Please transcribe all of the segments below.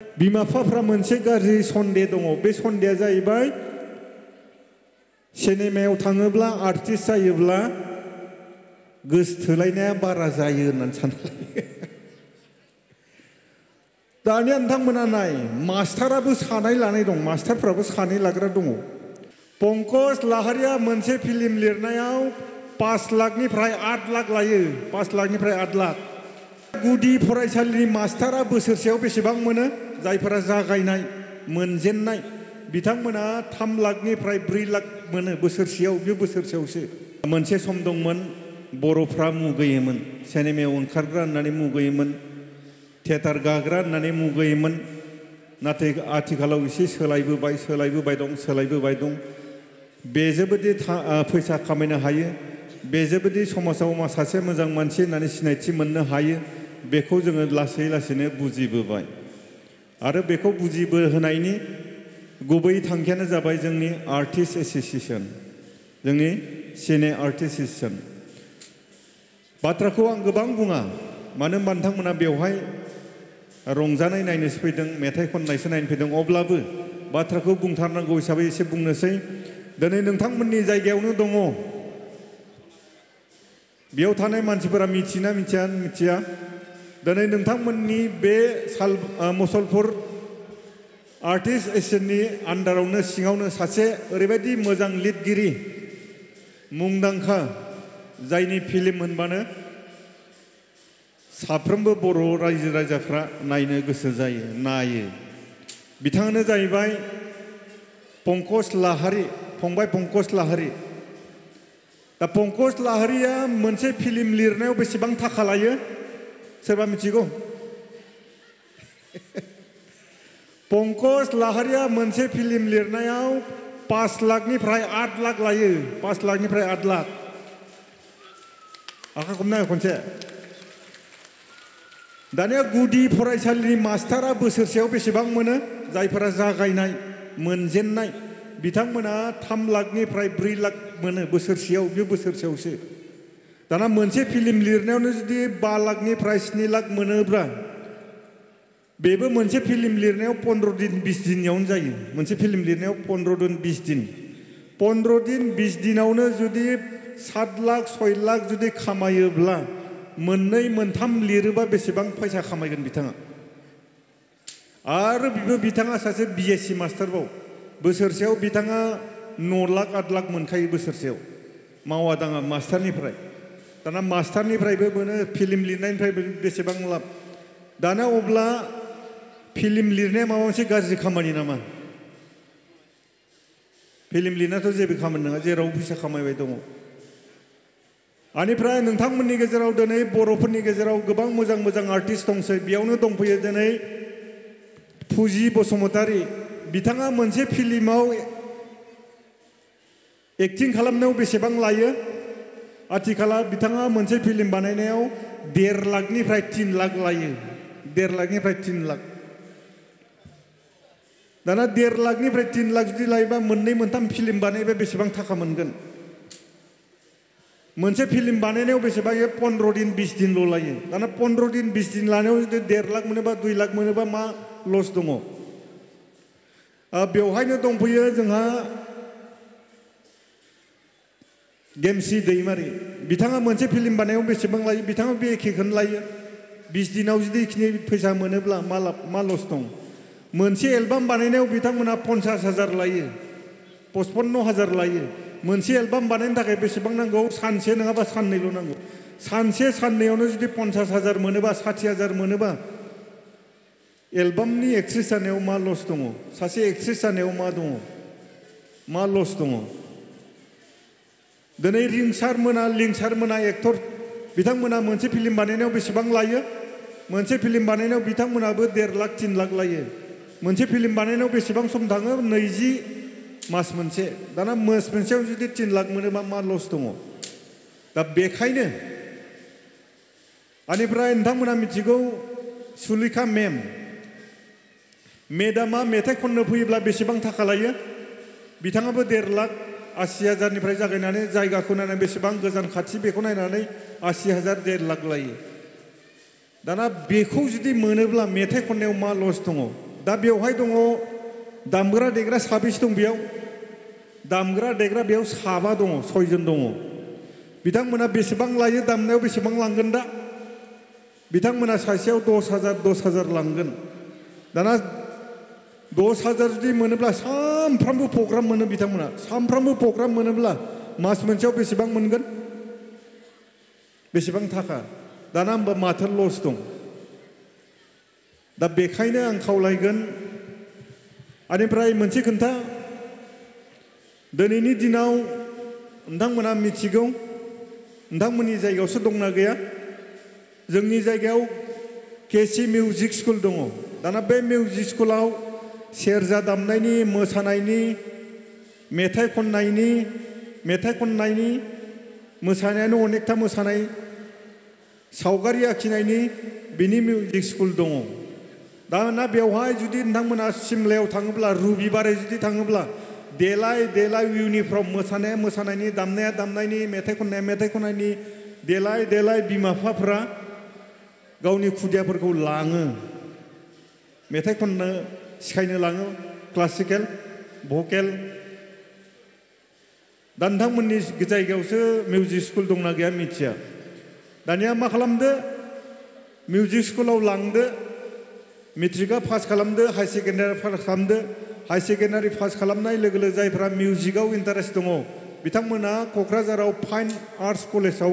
बिमा बिफाफ्रा मोनसे गाज्रि सन्देह दङ बे सन्देहआ जाहैबाय सिनेमायाव थाङोब्ला आर्टिस्ट जायोब्ला गोसोथोलायनाया बारा जायो होननानै सानलायो दानिया नोंथांमोना नाय मास्टाराबो सानै लानाय दं मास्टारफ्राबो सानै लाग्रा दङ पंकज लाहारिया मोनसे फिल्म लिरनायाव 5 लाखनिफ्राय 8 लाख लायो 5 लाखनिफ्राय 8 लाख गुदि फरायसालिनि मास्टारा बोसोरसेयाव बेसेबां मोनो जायफोरा जागायनाय मोनजेननाय बिथांमोना 3 लाखनिफ्राय 4 लाख मोनो बोसोरसेयाव बे बोसोरसेयावसो मोनसे सम दंमोन बर'फ्रा मुगैयोमोन सिनेमायाव ओंखारग्रा होननानै मुगैयोमन थियेटार गाग्रा होननानै मुगैयोमोन नाथाय आथिखालाव एसे सोलायबोबाय दं बेजोंबोदि फैसा खामायनो हायो बेजोंबोदि समाजाव सासे मोजां मानसि होननानै सिनायथि मोननो हायो बेखौ जोङो लासै लासैनो बुजिबोबाय आरो बेखौ बुजिबोहोनायनि गुबै थांखियानो जाबाय जोंनि आर्टिस्ट एसोसिएशन जोंनि सिने आर्टिस्ट एसोसिएशन बाथ्राखौ आं गोबां बुङा मानो होनबा नोंथांमोना बेवहाय रंजानाय नायनोसो फैदों मेथाइ खननायसो नायनो फैदों अब्लाबो बाथ्राखौ बुंथारनांगौ हिसाबै एसे बुंनोसै दिनै नोंथांमोननि जायगायावनो दङ बेयाव थानाय मानसिफोरा मिथिना मिथिया दिनै नोंथांमोननि बे मुसलपुर आर्टिस्ट एसोसिएशननि आन्डारावनो सिङावनो सासे ओरैबायदि मोजां लिरगिरि मुंदांखा जायनि फिल्म मोनबानो साफ्रोमबो बर' रायजो राजाफ्रा नायनो गोसो जायो नायो बिथाङानो जाहैबाय पंकज लाहारि फंबाय पंकज लाहारि दा पंकज लाहारिया मोनसे फिल्म लिरनायाव बेसेबां थाखा लायो सोरबा मिथिगौ पंकज लाहारिया मोनसे फिल्म लिरनायाव 5 लाखनिफ्राय 8 लाख लायो 5 लाखनिफ्राय 8 लाख आखा खमना खनसे दानिया गुदि फरायसालिनि मास्टारा बोसोरसेयाव बेसेबां मोनो जायफोरा जागायनाय मोनजेननाय बिथांमोना 3 लाखनिफ्राय 4 लाख मोनो बोसोरसेयाव बे बोसोरसेयावसो दाना मोनसे फिल्म लिरनायावनो जुदि 5 लाखनिफ्राय 7 लाख मोनोब्ला बेबो मोनसे फिल्म लिरनायाव 15 दिन 20 दिनावनो जायो मोनसे फिल्म लिरनायाव 15 दिन 20 दिन 15 दिन 20 दिनावनो जुदि 7 लाख 6 लाख जुदि खामायोब्ला मोननै मोनथाम लिरोबा बेसेबां फैसा खामायगोन बिथाङा आरो बिथाङा सासे बिएससि मास्टारबाव बोसोरसेयाव बिथाङा 9 लाख 8 लाख मोनखायो बोसोरसेयाव मावा दाङा मास्टारनिफ्राय दाना मास्टारनिफ्रायबो मोनो फिल्म लिरनायनिफ्रायबो बेसेबां लाब दाना अब्ला फिल्म लिरनाया माबा मोनसे गाज्रि खामानि नामा फिल्म लिरनायाथ' जेबो खामानि नङा जेराव फैसा खामायबाय दङ आनिफ्राय नोंथांमोननि गेजेराव दिनै बर'फोरनि गेजेराव गोबां मोजां मोजां आर्टिस्ट दंसै बेयावनो दंफैयो दिनै फुजि बसुमतारी बिथाङा मोनसे फिल्माव एक्टिं खालामनायाव बेसेबां लायो आथिखालाव बिथाङा मोनसे फिल्म बानायनायाव 1.5 लाखनिफ्राय 3 लाख लायो 1.5 लाखनिफ्राय 3 लाख दाना 1.5 लाखनिफ्राय 3 लाख जुदि लायोबा मोननै मोनथाम फिल्म बानायबा बेसेबां थाखा मोनगोन मोनसे फिल्म बानायनायाव बेसेबां 15 दिन 20 दिनल' लायो दाना 15 दिन 20 दिन लानायाव जुदि 1.5 लाख मोनोबा 2 लाख मोनोबा मा लस दङ बेवहायनो दंफैयो जोंहा गेमसि दैमारि बिथाङा मोनसे फिल्म बानायनायाव बेसेबां लायो बिथाङा बे एखेखौनो लायो 20 दिनाव जुदि इखिनि फैसा मोनोब्ला मा लस दं मोनसे एलबाम बानायनायाव बिथांमोना 50,000 लायो 55,000 लायो मोनसे एलबाम बानायनो थाखाय बेसेबां नांगौ सानसे नङाबा साननैल' नांगौ सानसे साननैयावनो जुदि 50,000 मोनोबा 60,000 मोनोबा एलबामनि एक्ट्रेस जानायाव मा लस दङ सासे एक्ट्रेस जानायाव मा लस दङ दिनै लिंसार मोना एक्टर बिथांमोना मोनसे फिल्म बानायनायाव बेसेबां लायो मोनसे फिल्म बानायनायाव बिथांमोनाबो 1.5 लाख 3 लाख लायो मोनसे फिल्म बानायनायाव बेसेबां सम थाङो 20 मास मोनसे दाना मास मोनसेयाव जुदि 3 लाख मोनोबा मा लस दङ दा बेखायनो आनिफ्राय नोंथांमोना मिथिगौ सुलेखा मेदामा मेथाइ खननो फैयोब्ला बेसेबां थाखा लायो बिथाङाबो 1.5 लाख 80,000निफ्राय जागायनानै जायगाखौ नायनानै बेसेबां गोजान खाथि बेखौ नायनानै 80,000 1.5 लाख लायो दाना बेखौ जुदि मोनोब्ला मेथाइ खननायाव मा लस दङ दा बेवहाय दङ दामग्रा देग्रा साबेसे दं बेयाव दामग्रा देग्रा बेयाव साबा दङ 6 जन दङ बिथांमोना बेसेबां लायो दामनायाव बेसेबां लांगोन दा बिथांमोना सासेयाव 10,000 लांगोन दाना 10,000 जुदि मोनोब्ला सानफ्रामबो प्रग्राम मोनो बिथांमोना सानफ्रामबो प्रग्राम मोनोब्ला मास मोनसेयाव बेसेबां मोनगोन बेसेबां थाखा दाना होमबा माथो लस दं दा बेखायनो आं खावलायगोन आनिफ्राय मोनसे खोन्था दिनैनि दिनाव नोंथांमोना मिथिगौ नोंथांमोननि जायगायावसो दंना गैया जोंनि जायगायाव केसि मिउजिक स्कुल दङ दाना बे मिउजिक स्कुलाव सेरजा दामनायनि मोसानायनि मेथाइ खननायनि मोसानायानो अनेकथा मोसानाय सावगारि आखिनायनि बिनि मिउजिक स्कुल दङ दाना बेवहाय जुदि नोंथांमोना सिमलायाव थाङोब्ला रबिबारै जुदि थाङोब्ला देलाय इउनिफर्म मोसानायनि दामनायनि मेथाइ खननायनि देलाय बिमा बिफाफोरा गावनि खुदियाफोरखौ लाङो मेथाइ खननो सिखायनो लाङो क्लासिकेल भकेल दा नोंथांमोननि जायगायावसो मिउजिक स्कुल दंना गैया मिथिया दानिया मा खालामदो मिउजिक स्कुलाव लांदो मेट्रिकआ पास खालामदो हाई सेकेन्डारि पास खालामदो हाई सेकेन्डारि पास खालामनाय लोगो लोगो जायफ्रा मिउजिकआव इन्टारेस्ट दङ बिथांमोना क'क्राझाराव फाइन आर्ट्स कलेजाव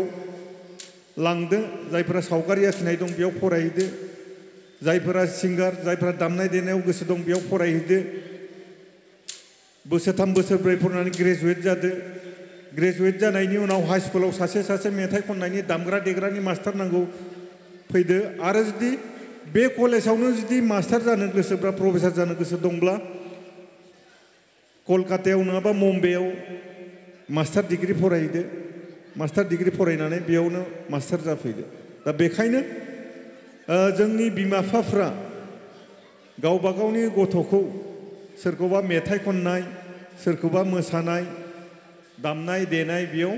लांदो जायफोरा सावगारि आखिनाय दं बेयाव फरायहैदो जायफोरा सिंगार जायफोरा दामनाय देनायाव गोसो दं बेयाव फरायहैदो बोसोरथाम बोसोरब्रै फरायनानै ग्रेजुवेट जादो ग्रेजुवेट जानायनि उनाव हाई स्कुलाव सासे मेथाइ खननायनि दामग्रा देग्रानि मास्टार नांगौ फैदो आरो जुदि बे कलेजावनो जुदि मास्टार जानो गोसोब्ला प्रफेसार जानो गोसो दंब्ला कलकातायाव नङाबा मुम्बाइआव मास्टार डिग्री फरायहैदो मास्टार डिग्री फरायनानै बेयावनो मास्टार जाफैदो दा बेखायनो जोंनि बिमा बिफाफ्रा गावबा गावनि गथ'खौ सोरखौबा मेथाइ खननाय सोरखौबा मोसानाय दामनाय देनाय बेयाव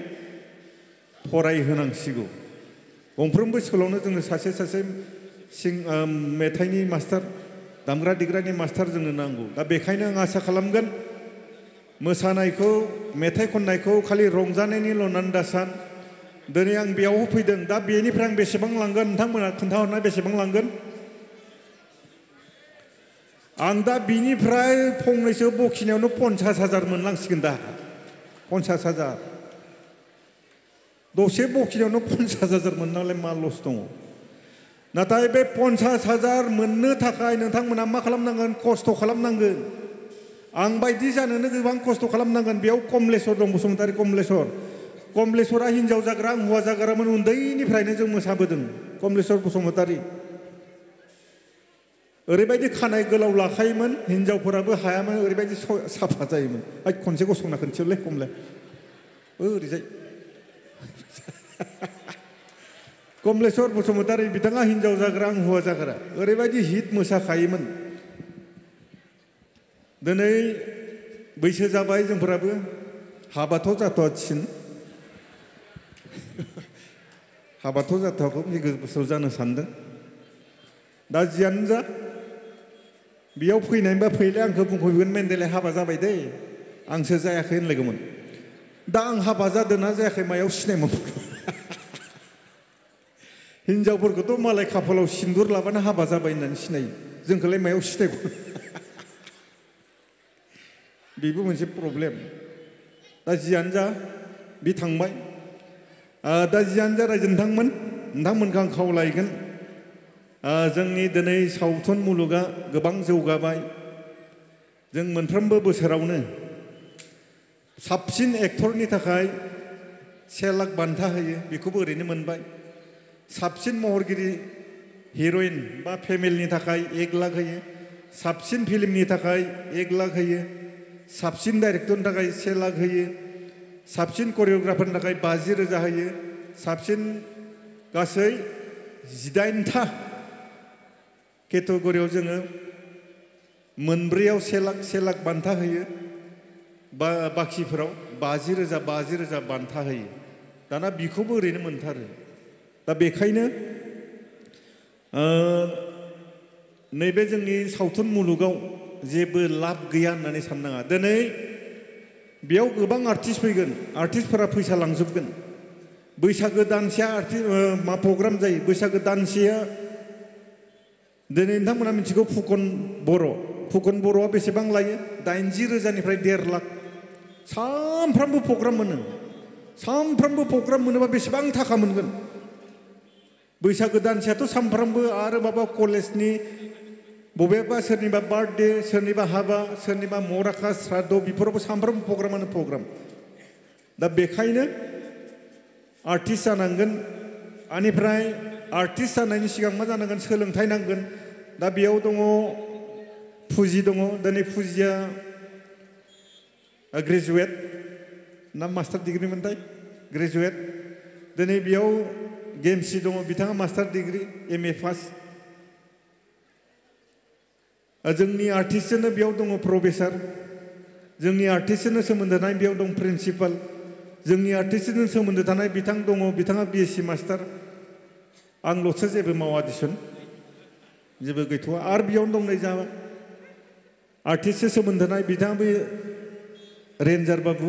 फरायहोनांसिगौ गंफ्रोमबो स्कुलावनो जोंनो सासे मेथाइनि मास्टार दामग्रा देग्रानि मास्टार जोंनो नांगौ दा बेखायनो आं आसा खालामगोन मोसानायखौ मेथाइ खननायखौ खालि रंजानायनिल' होननानै दासान दिनै आं बेयाव फैदों दा बेनिफ्राय आं बेसेबां लांगोन नोंथांमोना खोन्थाहरनाय बेसेबां लांगोन आं दा बिनिफ्राय फंनैसो बखिनायावनो 50,000 मोनलांसिगोन दा 50,000 दसे बखिनायावनो 50,000 मोननांलाय मा लस दङ नाथाय बे 50,000 मोननो थाखाय नोंथांमोना मा खालामनांगोन खस्थ' खालामनांगोन आं बायदि जानोनो गोबां खस्थ' खालामनांगोन बेयाव कमलेस्वर दं बसुमतारी कमलेस्वरा हिन्जाव जाग्रा आं हौवा जाग्रामोन उन्दैनिफ्रायनो जों मोसाबोदों कमलेस्वर बसुमतारी ओरैबायदि खानाय गोलाव लाखायोमोन हिन्जावफोराबो हायामोन ओरैबायदि साफा जायोमोन खनसे गसंना खोनसेलै कमले ओरैजाय कमलेस्वर बसुमतारी बिथाङा हिन्जाव जाग्रा आं हौवा जाग्रा ओरैबायदि हिट मोसाखायोमोन दिनै बैसो जाबाय जोंफोराबो हाबाथ' जाथ'वाखिसै हाबाथ' जाथ'वाखै फैगौ बोसोराव जानो सानदों दा जियानो जा बेयाव फैनायबा फैले आंखौ बुंफैगोन मेन्देलाय हाबा जाबाय दे आंसो जायाखै होनलायगौमोन दा आं हाबा जादोंना जायाखै मायाव सिनायमोन हिन्जावफोरखौथ' मालाय खाफालाव सिन्दुर लाबानो हाबा जाबाय होननानै सिनायो जोंखौलाय मायाव सिनायगौ बेबो मोनसे प्रब्लेम दा जियानो जा बे थांबाय दा जियानो जा रायजो नोंथांमोनखौ आं खावलायगोन जोंनि दिनै सावथुन मुलुगा गोबां जौगाबाय जों मोनफ्रोमबो बोसोरावनो साबसिन एक्टरनि थाखाय 1 लाख बान्था होयो बेखौबो ओरैनो मोनबाय साबसिन महरगिरि हिर'इन बा फेमिलिनि थाखाय 1 लाख होयो साबसिन फिल्मनि थाखाय 1 लाख होयो साबसिन डाइरेक्टरनि थाखाय 1 लाख होयो साबसिन करिय'ग्राफारनि थाखाय 50,000 होयो साबसिन गासै 18था केटेगरियाव जोङो मोनब्रैयाव 1 लाख बान्था होयो बा बाखिफोराव 50,000 बान्था होयो दाना बिखौबो ओरैनो मोनथारो दा बेखायनो नैबे जोंनि सावथुन मुलुगाव जेबो लाब गैया होननानै साननाङा दिनै बेयाव गोबां आर्टिस्ट फैगोन आर्टिस्टफोरा फैसा लांजोबगोन बैसागो दानसेया मा प्रग्राम जायो बैसागो दानसेया दिनै नोंथांमोना मिथिगौ फुकन बर'आ बेसेबां लायो 80,000निफ्राय 1.5 लाख सानफ्रामबो प्रग्राम मोनो सानफ्रामबो प्रग्राम मोनोबा बेसेबां थाखा मोनगोन बैसागो दानसेयाथ' सानफ्रामबो आरो माबा कलेजनि बबेबा सोरनिबा बार्थडे सोरनिबा हाबा सोरनिबा मराखा श्राद्ध बेफोरावबो सानफ्रामबो प्रग्रामानो प्रग्राम दा बेखायनो आर्टिस्ट जानांगोन बेनिफ्राय आर्टिस्ट जानायनि सिगां मा जानांगोन सोलोंथाइ नांगोन दा बेयाव दङ फुजि दङ दिनै फुजिया ग्रेजुवेट ना मास्टार डिग्री मोनथाय ग्रेजुवेट दिनै बेयाव गेमसि दङ बिथाङा मास्टार डिग्री MA पास जोंनि आर्टिस्टजोंनो बेयाव दङ प्रफेसर जोंनि आर्टिस्टजोंनो सोमोन्दो थानाय बेयाव दं प्रिन्सिपाल जोंनि आर्टिस्टजों सोमोन्दो थानाय बिथां दङ बिथाङा BSc मास्टार आंल'सो जेबो मावा दिसुन जेबो गैथ'वा आरो बेयावनो दं नै जाहा आर्टिस्टजों सोमोन्दो थानाय बिथाङाबो रेन्जार बाबु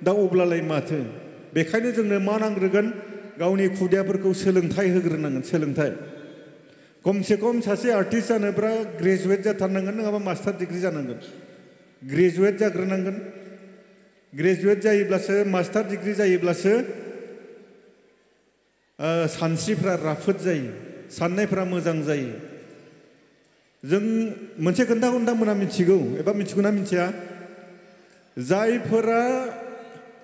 दा अब्लालाय माथो बेखायनो जोंनो मा नांग्रोगोन गावनि खुदियाफोरखौ सोलोंथाइ होग्रोनांगोन सोलोंथाइ खमसे खम सासे आर्टिस्ट जानोब्ला ग्रेजुवेट जाथारनांगोन नङाबा मास्टार डिग्री जानांगोन ग्रेजुवेट जाग्रोनांगोन ग्रेजुवेट जायोब्लासो मास्टार डिग्री जायोब्लासो सानस्रिफ्रा राफोद जायो साननायफ्रा मोजां जायो जों मोनसे खोन्थाखौ नोंथांमोना मिथिगौ एबा मिथिगौना मिथिया जायफोरा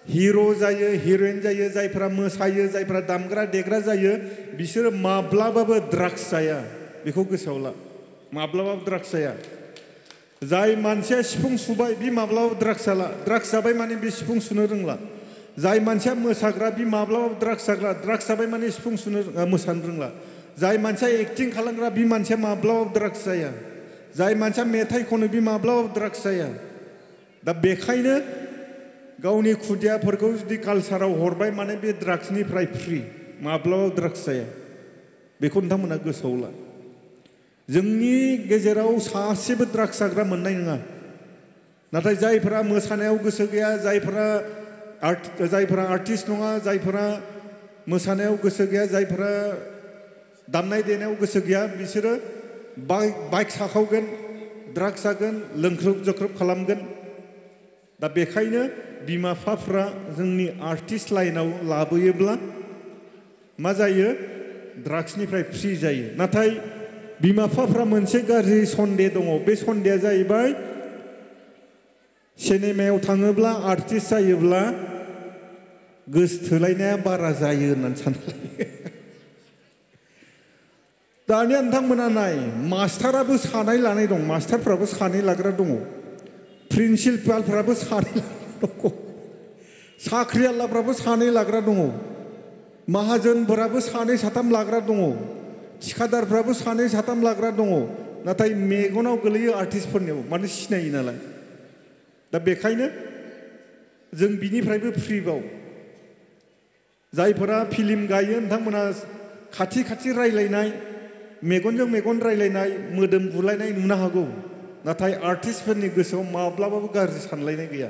हिरो जायो हिर'इन जायो जायफोरा मोसायो जायफोरा दामग्रा देग्रा जायो बिसोरो माब्लाबाबो ड्राग्स जाया बेखौ गोसोआव ला माब्लाबाबो ड्राग्स जाया जाय मानसिया सिफुं सुबाय बि माब्लाबाबो ड्राग्स जाला ड्राग्स जाबाय माने बे सिफुं सुनो रोंला जाय मानसिया मोसाग्रा बि माब्लाबाबो ड्राग्स जाग्रा ड्राग्स जाबाय माने सिफुं सुनो मोसानो रोंला जाय मानसिया एक्टिं खालामग्रा बि मानसिया माब्लाबाबो ड्राग्स जाया जाय मानसिया मेथाइ खनो बि माब्लाबाबो ड्राग्स जाया दा बेखायनो गावनि खुदियाफोरखौ जुदि कालचाराव हरबाय माने बे ड्राग्सनिफ्राय फ्रि माब्लाबाबो ड्राग्स जाया बेखौ नोंथांमोना गोसोआव ला जोंनि गेजेराव सासेबो ड्राग्स जाग्रा मोननाय नङा नाथाय जायफोरा मोसानायाव गोसो गैया जायफोरा आर्टिस्ट नङा जायफोरा मोसानायाव गोसो गैया जायफोरा दामनाय देनायाव गोसो गैया बिसोरो बाइक साखावगोन ड्राग्स जागोन लोंख्रुब जख्रुब खालामगोन दा बेखायनो बिमा बिफाफ्रा जोंनि आर्टिस्ट लाइनाव लाबोयोब्ला मा जायो ड्राग्सनिफ्राय फ्रि जायो नाथाय बिमा बिफाफ्रा मोनसे गाज्रि सन्देह दङ बे सन्देहआ जाहैबाय सिनेमायाव थाङोब्ला आर्टिस्ट जायोब्ला गोसोथोलायनाया बारा जायो होननानै सानलायो दानिया नोंथांमोना नाय मास्टाराबो सानै लानाय दं मास्टारफ्राबो सानै लाग्रा दङ प्रिन्सिपालफ्राबो सानै लाग्रा दङ साख्रिआवलाफ्राबो सानै लाग्रा दङ माहाजोनफोराबो सानै साथाम लाग्रा दङ थिखादारफ्राबो सानै साथाम लाग्रा दङ नाथाय मेगनाव गोलैयो आर्टिस्टफोरनियाव माने सिनायो नालाय दा बेखायनो जों बिनिफ्रायबो फ्रिबाव जायफोरा फिल्म गायो नोंथांमोना खाथि खाथि रायलायनाय मेगनजों मेगन रायलायनाय मोदोम बुलायनाय नुनो हागौ नाथाय आर्टिस्टफोरनि गोसोआव माब्लाबाबो गाज्रि सानलायनाय गैया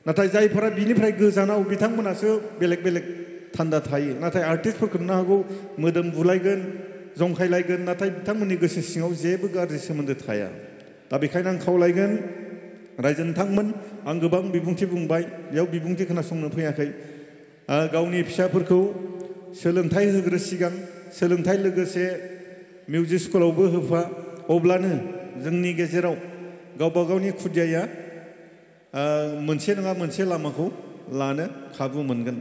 नाथाय जायफोरा बिनिफ्राय गोजानाव बिथांमोनासो बेलेग बेलेग थान्दा थायो नाथाय आर्टिस्टफोरखौ नुनो हागौ मोदोम बुलायगोन जंखायलायगोन नाथाय बिथांमोननि गोसो सिङाव जेबो गाज्रि सोमोन्दो थाया दा बेखायनो आं खावलायगोन रायजो नोंथांमोन आं गोबां बिबुंथि बुंबाय बेयाव बिबुंथि खोनासंनो फैयाखै गावनि फिसाफोरखौ सोलोंथाइ होग्रो सिगां सोलोंथाइ लोगोसे मिउजिक स्कुलावबो होफा अब्लानो जोंनि गेजेराव गावबा गावनि खुदियाया मोनसे नङा मोनसे लामाखौ लानो खाबु मोनगोन